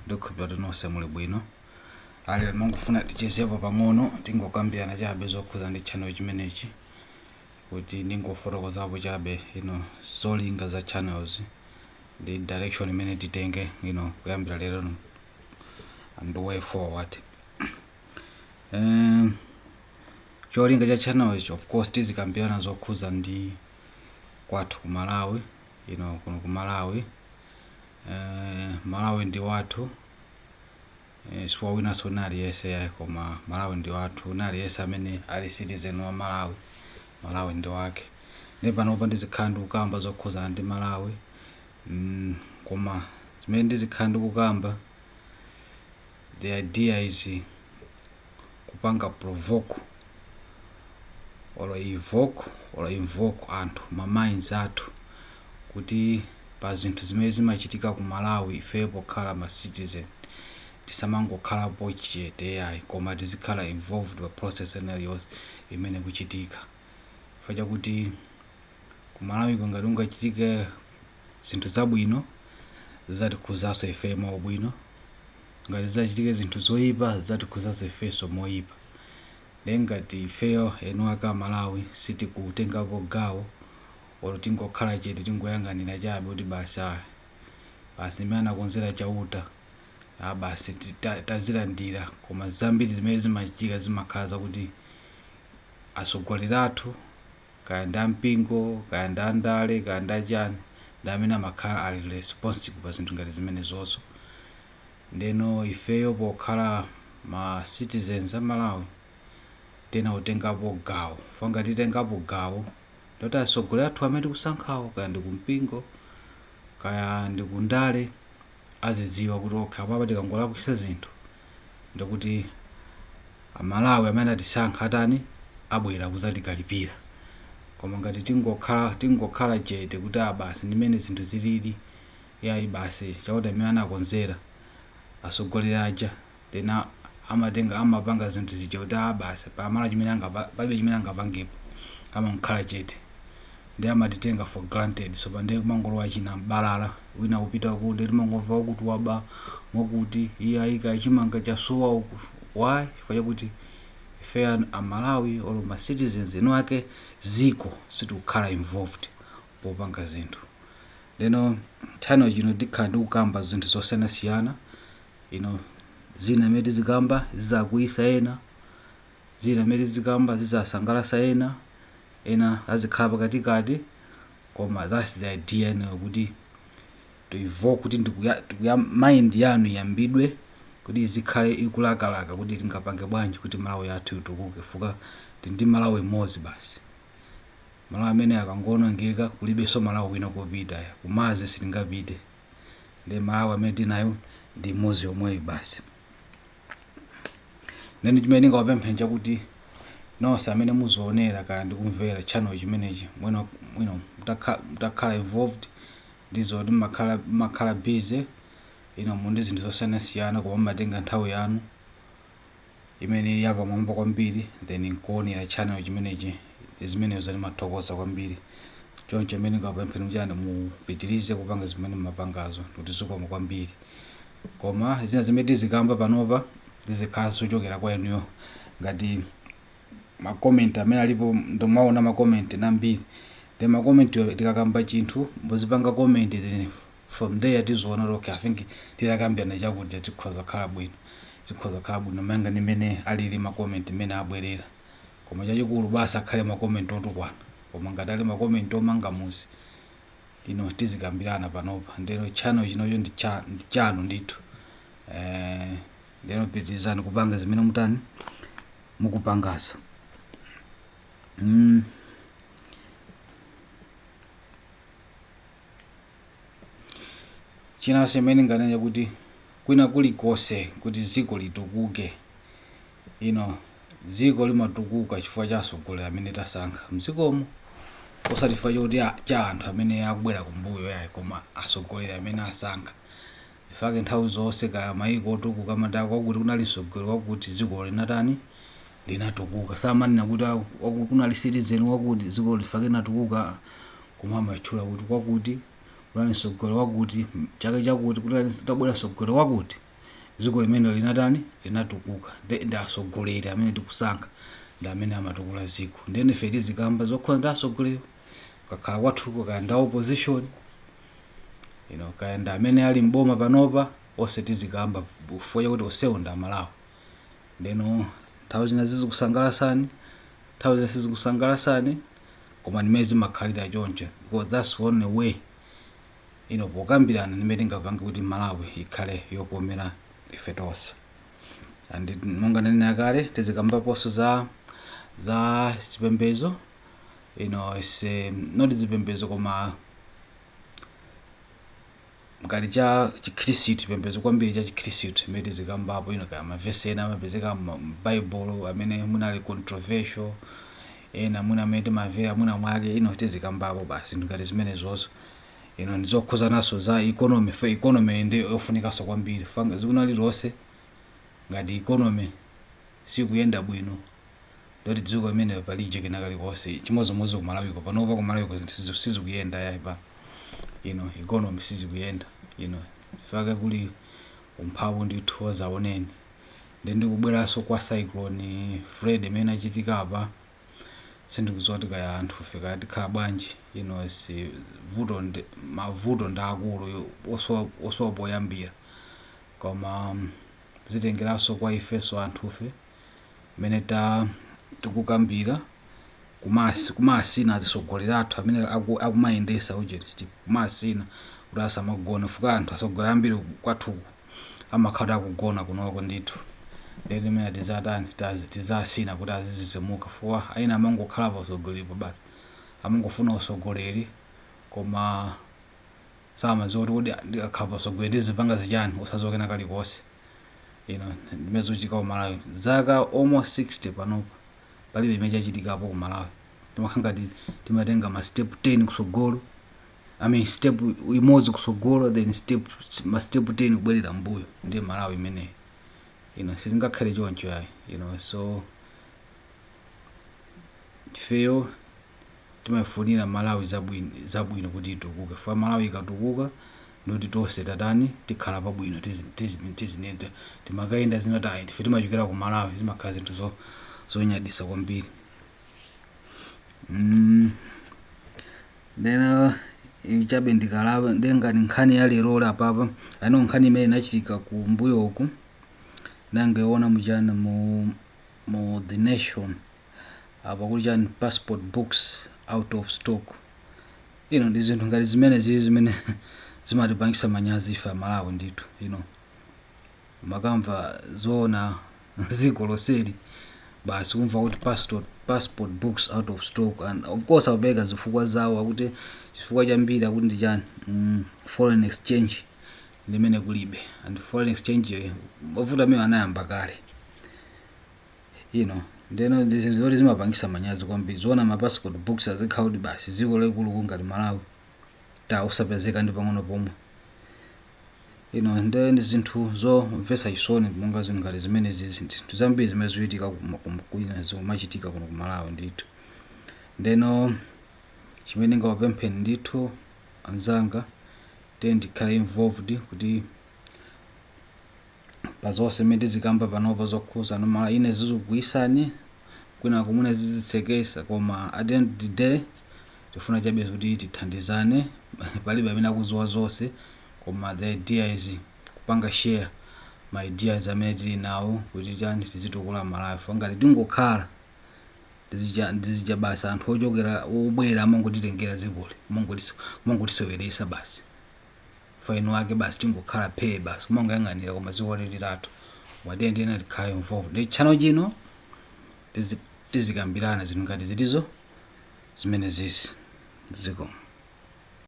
Ndikukhulupirira kuti nonse muli bwino. Ali mongofuna tichezepo pang'ono, tingokambirana chabe zokhuza ndi channel chimenechi, kuti ndingofotokozapo chabe zolinga za channels ndi direction imene titenge kuyambira lero and the way forward. Cholinga cha channel ichi, of course, tizikambirana zokhuza ndi kwathu ku Malawi, kuno ku Malawi. Malawi ndi wathu, siwa winanso wina aliyense yayi, koma Malawi ndi wathu. Wina aliyense amene ali citizen wa Malawi, Malawi ndi wake. Ndi panopa ndizikhala ndikukamba zokhuzana ndi Malawi, koma zimene ndizikhala ndikukamba, the idea is kupanga provoke or evoke or invoke anthu, ma minds athu, kuti pa zinthu zimene zimachitika ku Malawi, ife pokhala ma citizen tisamangokhalapo chete yayi, koma tizikhala involved pa process ina iliyonse imene kuchitika, chifukwa chakuti ku Malawi ngati kungachitike zinthu zabwino, zizatikhuzanso ife mwaubwino; ngati zizachitike zinthu zoyipa, zizatikhuzanso ifenso moyipa. Ndiye ngati ifeyo eni ake a Malawi sitikutengako gawo olo tingokhala chete, tingoyang'anira chabe kuti basi, ah, basi, imene anakonzera Chauta, ah, basi, tazilandira, koma zambiri zimene zimachitika zimakhala zakuti atsogoleri athu, kaya ndi ampingo, kaya ndi andale, kaya ndi achani, ndi amene amakhala ali responsible pa zinthu ngati zimenezozo. Ndeno ifeyo pokhala ma citizens a Malawi tena kutengapo gawo, fanga titengapo gawo ndoti atsogoleri athu amene tikusankhawo, kaya ndi kumpingo, kaya ndi kundale, azidziwa kuti okay, apapa tikangolakwisa zinthu, ndikuti Amalawi amene atisankha atani? Abwera kuzatikalipira. Koma ngati tingokhala chete kuti ah, basi, ndimene zinthu zilili, yayi, basi, Chauta imene anakonzera, atsogoleri aja then amatenga, amapanga zinthu zija kuti ah, basi, pamala chimene palibe chimene angapangepo, amakhala chete ndi amatitenga for granted. So pande kumangolowa china mbalala, wina kupita ku, ndi timangomva kuti waba mwakuti, iye ayika chimanga chasowa uku. Why? Chifukwa chakuti ife Amalawi or ma citizens eni ake ziko sitikukhala involved popanga zinthu. Leno channel chino tikhala ndikukamba zinthu zosiyanasiyana. Zina imene tizikamba zizakwiyisa ena, zina imene tizikamba zizasangalasa ena, ena azikhala pakatikati, koma that's the idea ino, kuti to evoke, kuti ndikuya mind yanu iyambidwe kuti izikhale ikulakalaka kuti tingapange bwanji kuti Malawi yathu itukuke, fuka ndi Malawi imodzi basi. Malawi amene akangoonongeka, kulibenso Malawi wina kopita, kumazi sitingapite. Ndi Malawi amene tinayo ndi imodzi yomweyo basi. Neni chimene ndingawapemphe chakuti nonse amene muzionera kaya ndikumvera channel chimenechi, mwino mwino mutakhala involved ndizo kuti mmakhala busy mundi zinthu zosiyanasiyana, koma mmatenga nthawi yanu imene ili yapamwamba kwambiri then nkuonera channel chimenechi. Zimenezo ndimathokoza kwambiri. Choncho imene ndingawapempheni kuchani, mupitirize kupanga zimene mmapangazo, kuti zikoma kwambiri. Koma zina zimene tizikamba panopa zizikhala zochokera kwa inuyo, ngati ma comment amene alipo. Ndimaona ma comment nambiri, ndi ma comment tikakamba chinthu muzipanga comment, then from there tizoona kuti okay, I think titakambirana chakuti tikhoza kukhala bwino, zikhoza kukhala bwino manga ndi mmene alili ma comment mmene abwerera. Koma chachikulu basi akhale ma comment otukwana, koma ngati ali ma comment omanga muzi lino, tizikambirana panopa. Ndeno channel chinocho ndi chanu ndithu. Ndeno pitirizani kupanga zimene mutani mukupangazo. Chinanso imene nganene kuti kwina kulikonse kuti dziko litukuke, dziko limatukuka chifukwa cha atsogoleri amene tasankha mdzikomo, osati chifukwa chokuti cha anthu amene akubwera kumbuyo yayi, koma atsogoleri amene asankha. Ifake nthawi zonse kaya mayiko otukuka amati kwakuti kunali mtsogoleri wakuti, dziko linatani? Linatukuka. Samanena kuti ah, kunali citizen wakuti, dziko lifake linatukuka, koma amatchula kuti kwakuti kunali mtsogoleri wakuti, chaka chakuti kunali tabwera mtsogoleri wakuti. Dziko limene linatani? Linatukuka. Ndi atsogoleri amene tikusankha ndi amene amatukula dziko. Ndene ife tizikamba zokhuza ndi atsogoleri, kakhala kwathuko, kaya ndi opposition, kaya ndi amene ali mboma panopa, onse tizikamba chifukwa chakuti onsewo ndi Amalawi. Ndeno nthawi zina zizikusangalasani, nthawi zina sizikusangalasani, koma ndimene zimakhalira choncho, because that's one way pokambirana ndimene tingapange kuti Malawi ikhale yokomera ife tonse. And monga ndanena kale, tizikambaponso za chipembedzo, is not zipembedzo koma ngati cha Chikhristu, chipembedzo kwambiri cha Chikhristu imene tizikambapo, kaya mavesi ena amapezeka m'Baibulo amene munali controversial, ena mwina amene timamvera mwina mwake, tizikambapo basi ngati zimenezozo. Ndizokhuzananso za economy. For economy ndi yofunikanso kwambiri. Fanga dziko lililonse ngati economy sikuyenda bwino, ndoti dziko limene palije kena kalikonse. Chimodzimodzi kumalawiko panopa, kumalawiko zinthu sizikuyenda yayi pa economy sizikuyenda, fake kuli umphawi ndithu wazaoneni. Ndi ndikubweranso kwa Cyclone Freddy imene achitika apa, sindikudziwa kuti kaya anthu fe kaya tikhala bwanji. Si vuto ndi mavuto ndi akulu osowa poyambira, koma zitengeranso kwa ifenso anthufe mmene ta tikukambira kumasina atsogoleri athu amene akumayendesa ujeni, kumasina kuti asamagone fuka. Anthu atsogoleri ambiri kwathuku amakhala akugona kunoko ndithu. Ndeti imene tizatani, tizasina kuti azizizimuka, fuka aina amangokhala pa utsogoleri basi, amangofuna utsogoleri koma samadziwa kuti kodi ndikakhala pa utsogoleri ndizipanga zichani, usadziwa kena kalikonse. Ndimene zikuchitika ku Malawi zaka almost 60 panopo, palibe imene chachitikapo ku Malawi. Timakhala ngati timatenga ma step 10 kusogolo, I mean step imodzi kusogolo, then step ma step 10 kubwerera mbuyo. Ndiye Malawi imeneyi, sizingakhale choncho yayi. So ifeyo timafunira Malawi zabwino, zabwino kuti itukuke. Fa Malawi ikatukuka ndikuti tonse tatani? Tikhala pabwino, tizinenda, timakayenda zinatayi tife timachokera ku Malawi, zimakhala zinthu zonyadisa kwambiri. Ndena chabe ndikalapa ndengati nkhani ya lero apapa ano, nkhani imene inachitika kumbuyo uku, nangeona muchana mu The Nation apa kuti chani? Passport books out of stock. Ndi zinthu ngati zimene zili zimene zimatipangisa manyazi ife Amalawi ndithu. Makamva zoona dziko lonseli basi kumva kuti passport books out of stock, and of course akupereka zifukwa zawo, akuti chifukwa chambiri akuti ndi chani? Foreign exchange limene kulibe. And foreign exchange mavuto amene anayamba kale. Ndeno ndi zinthu zoti zimapangisa manyazi kwambiri. Zoona ma passport books azikhala kuti basi dziko lalikulu ngati Malawi ta usapezeka ndi pang'ono pomwe? Nde ndi zinthu zomvetsa chisoni monga zinthu ngati zimene zizi, zinthu zambiri zimene zikuchitika kwina zikumachitika kuno ku Malawi ndithu. Ndeno chimene ndingawapempheni ndithu anzanga, tiye ndikhale involved kuti pa zonse zimene tizikamba panopa zokhuza nomala ine zizikugwirisani kwina kumene zizitsekesa, koma at the end of the day tifuna chabe kuti tithandizane. Palibe amene akudziwa zonse, koma the idea is kupanga share ma ideas amene tili nawo kuti chani? Tizitukula Malawi. Ngati tingokhala ndizija basi, anthu ochokera obwera amangotitengera dzikoli, kumangotiseweresa basi, faino ake basi tingokhala phe basi kumangoyang'anira, koma dziko lili lathu. Mwatiye ndiyena tikhale involved ndi channel chino, tizikambirana zinthu ngati zitizo zimene zizi ziko.